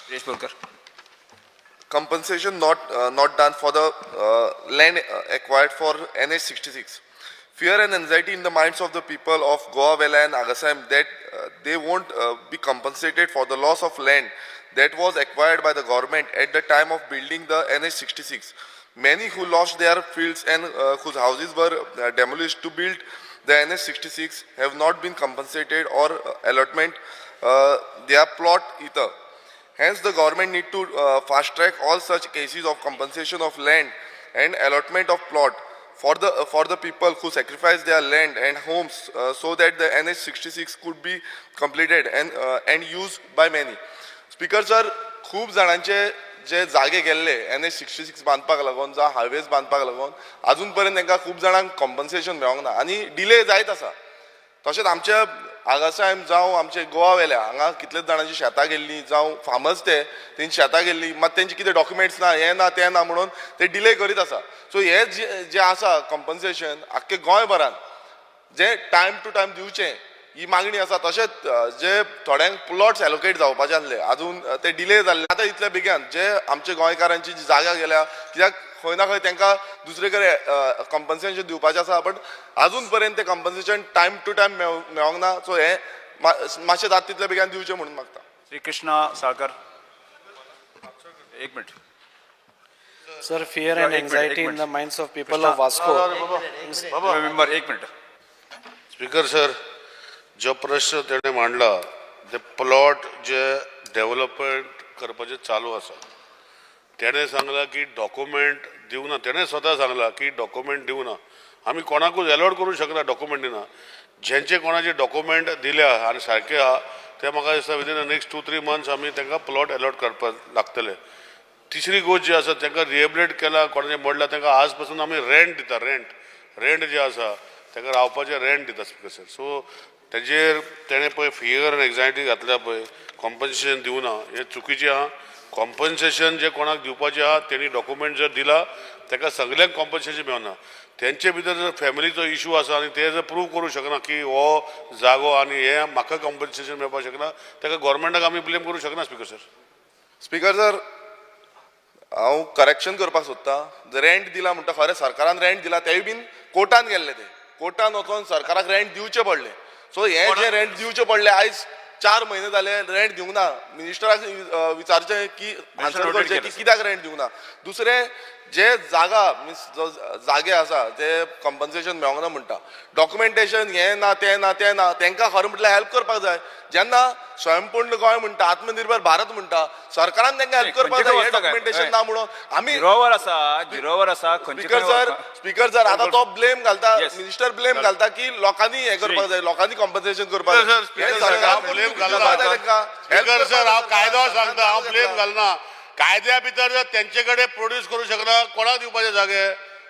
Viresh Borkar. Compensation not done for the land acquired for NH 66. Fear and anxiety in the minds of the people of Goa Vela and Agassaim that they won't be compensated for the loss of land that was acquired by the government at the time of building the NH 66. Many who lost their fields and whose houses were demolished to build the NH 66 have not been compensated or allotment their plot either. Hence, the government need to fast track all such cases of compensation of land and allotment of plot for the people who sacrificed their land and homes so that the NH 66 could be completed and used by many. Speaker sir, खूब जाणांचे जे जागे गेल्ले NH 66 बांदपाक लागून जावं highways बांदपाक लागून, अजून पर्यंत तांकां खूब जाणांक कॉम्पन्सेशन मेळोंक ना आनी डिले जायत आसा. तशेंच आमच्या आगासायम जावं आमचे गोवा वेल्या हांगा कितलेच जाणांची शेतां गेल्लीं, जावं फार्मर्स ते तेंची शेतां गेल्लीं, मात तेंचे कितें डॉक्युमेंट्स ना, हें ना, तें ना म्हणून ते डिले करीत आसा. सो हे जे जें आसा कॉम्पन्सेशन आख्खे गोंयभरान जे टायम टू टायम दिवचें ही मागणी आसा. तशेंच जे थोड्यांक प्लॉट्स एलोकेट जावपाचे आसले, अजून ते डिले जाल्ले. आतां इतल्या बेगीन जे आमचे गोंयकारांची जी जागा गेल्या, कित्याक खंय ना खंय तांकां दुसरे कडेन कॉम्पन्सेशन दिवपाचें आसा, बट अजून पर्यंत ते कॉम्पन्सेशन टायम टू टायम मेळोंक ना. सो हें मातशें जाता तितल्या बेगीन दिवचें म्हणून मागता. श्री कृष्णा साळकर, एक minute. Sir, fear and एक minute, एक anxiety in minute. The minds of people of Vasco. Member, एक मिनिट. स्पीकर सर, जो प्रश्न तेणे मांडला ते प्लॉट जे डेव्हलपमेंट करपाचें चालू आसा, तेणे सांगला की डॉक्युमेंट दिवना. तेणे स्वता सांगला की डॉक्युमेंट दिवना. आमी कोणाकूच एलॉट करूंक शकना डॉक्युमेंट दिना. जेंचे कोणाचे डॉक्युमेंट दिल्या आनी सारके आहा, ते म्हाका दिसता within the next 2-3 months आमी तांकां प्लॉट एलॉट करपाक लागतले. तिसरी गोश्ट जी आसा, तांकां रिहेबिलिटेट केला, कोणाचें मोडला, तांकां आज पासून आमी रेंट दिता. रेंट रेंट जे आसा, तांकां रावपाचें रेंट दिता स्पिकर सर. सो तेजेर तेणें पळय फियर आनी एन्जायटी घातल्या पळय, कॉम्पन्सेशन दिवना, हें चुकीचें आहा. कॉम्पन्सेशन जे कोणाक दिवपाचें आहा, तेणी डॉक्युमेंट जर दिला, ताका सगल्यांक कॉम्पन्सेशन मेळना. तेंचे भितर जर फॅमिलीचो इशू आसा आनी ते जर प्रूव करूं शकना की हो जागो आनी हे म्हाका कॉम्पन्सेशन मेळपाक शकना, ताका गोवोरमेंटाक आमी ब्लेम करूं शकना स्पिकर सर. स्पीकर सर, हांव करेक्शन करपाक सोदतां. रेंट दिला म्हणटा, खरें सरकारान रेंट दिला, तेय बीन कोर्टान गेल्ले. ते कोर्टान वचोन सरकाराक रेंट दिवचें पडलें. सो हें जें रेंट दिवचें पडलें, आयज 4 म्हयने जाले रेंट दिवंक ना. मिनिस्टराक विचारचें की आन्सर noted करचें की केलें. कित्याक रेंट दिवंक ना. दुसरें, जे जागा मिन्स जो जागे आसा ते कॉम्पन्सेशन मेळोंक ना म्हणटा, डॉक्युमेंटेशन हें ना, तें ना, तें ना. तांकां खरें म्हटल्यार हेल्प करपाक जाय. जेन्ना स्वयंपूर्ण गोंय म्हणटा, आत्मनिर्भर भारत म्हणटा, सरकारान तांकां हेल्प करपाक खंयचे जाय. हे वचता काय? डॉक्युमेंटेशन ना म्हणून आमी झिरोवर आसा, झिरोवर आसा खंयचे. स्पीकर सर, स्पीकर सर, आता तो ब्लेम घालता. मिनिस्टर ब्लेम घालता की लोकांनी हे करपाक जाय, लोकांनी कॉम्पन्सेशन करपाक सर, जाय. स्पीकर हे सर, सरकारान हांव ब्लेम करपाक घालना. जाय तांकां. हेल्प स्पीकर सर, हांव करपाक कायदो जाय. सांगता, हांव ब्लेम घालना. कायद्या भितर जर तेंचे कडेन प्रोड्यूस करूं शकना, कोणाक दिवपाचे जागे?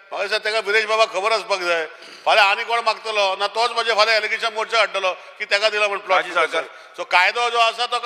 म्हाका दिसता ताका विरेश बाबा खबर आसपाक जाय. फाल्यां आनी कोण मागतलो ना, तोच म्हजे फाल्यां एलिगेशन मोर्चा हाडटलो की ताका दिला म्हण प्लॉट. राजू साळकर. सो कायदो जो आसा तो